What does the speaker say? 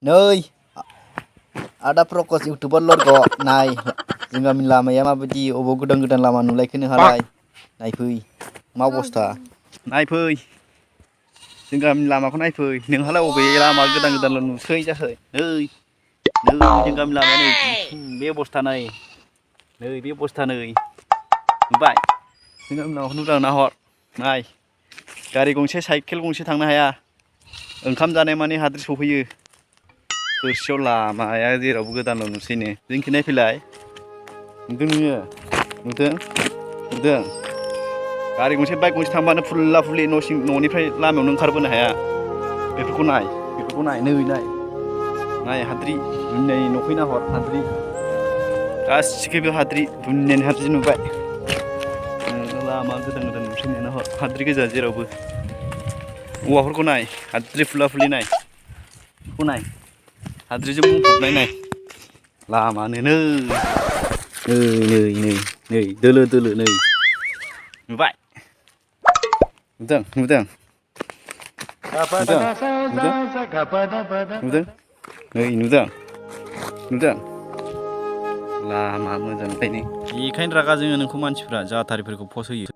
Nơi ada Prakash YouTuber lorgo नाय जों गामिनि लामाया माबायदि अबाव गोदान गोदान लामा नुलायखो नोंहालाय नायफै मा अबस्था नायफै जों गामिनि लामाखौ नायफै नोंहालाय अबे लामा गोदान गोदानल' नुसै जाखो नै जों गामिनि लामाया नै बे अबस्था नै बे अबस्था नै नुबाय जों गामिनि लामाखौ नुदों नाहर नाय गारि गंसे साइकेल गंसे थांनो हाया ओंखाम जानाय माने हाद्रि सफैयो थोरसियाव लामाया जेरावबो गोदानल' नुसैनो जोंखि नायफैलाय नुदों नोङो नुदों गारि गंसे बाइक गंसे थांबानो फुल्ला फुल्लि न'निफ्राय लामायावनो ओंखारबोनो हाया बेफोरखौ नाय नाय हाद्रि दुनियानि न'खै नाहर हाद्रि गासिखैबो हाद्रि दुनियानि हाद्रि नुबाय लामा गोदान गोदान नुसै नाहर हाद्रि गोजा जेरावबो औवाफोरखौ नाय हाद्रि फुल्ला फुल्लि नाय बेखौ नाय हाद्रिजों बुंफबनाय नाय लामानो नै दोलो दोलो नै नुबाय नुदों नै नुदों लामा मोजांखायनो बेखायनो रागा जोङो नोंखौ मानसिफ्रा जाथारिफोरखौ पस्ट होयो।